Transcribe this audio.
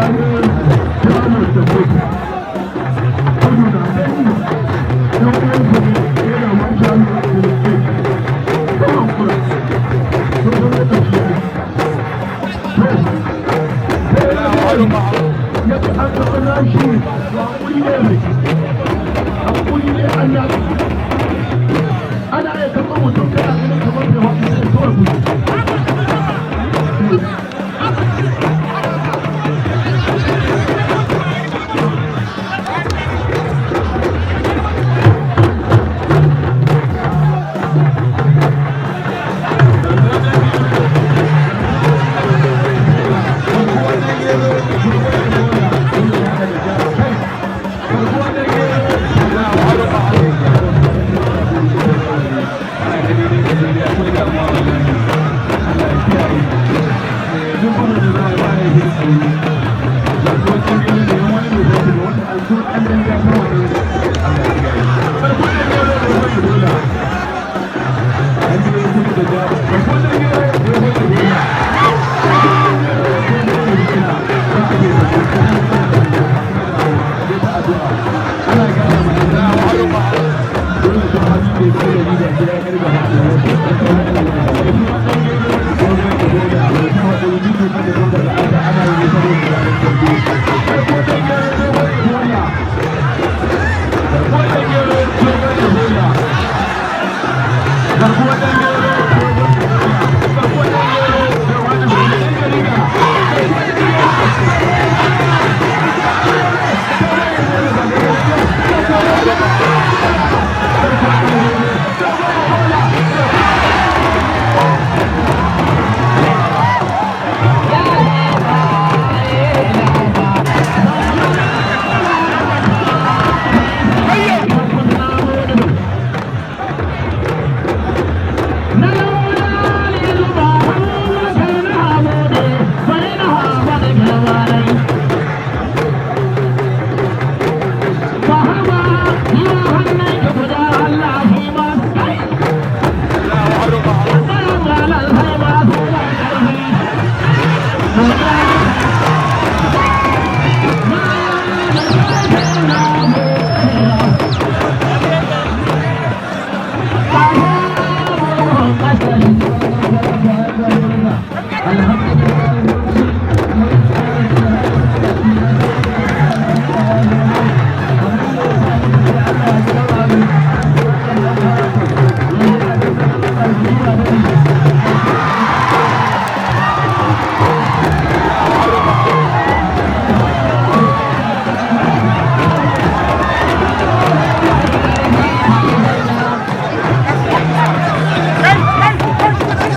Tsakanin Jamus da Kudu. Kudu na gani ɗan uwanku ne yana man shanu da ke ko hankula sun san lokaci ya yi. To, sai ya ga an taɓa nashi, hakuri ne mai hakuri ne. Allah ana iya karɓar mutum, kana ganin kamar bai haɗu, sai kawai gudu.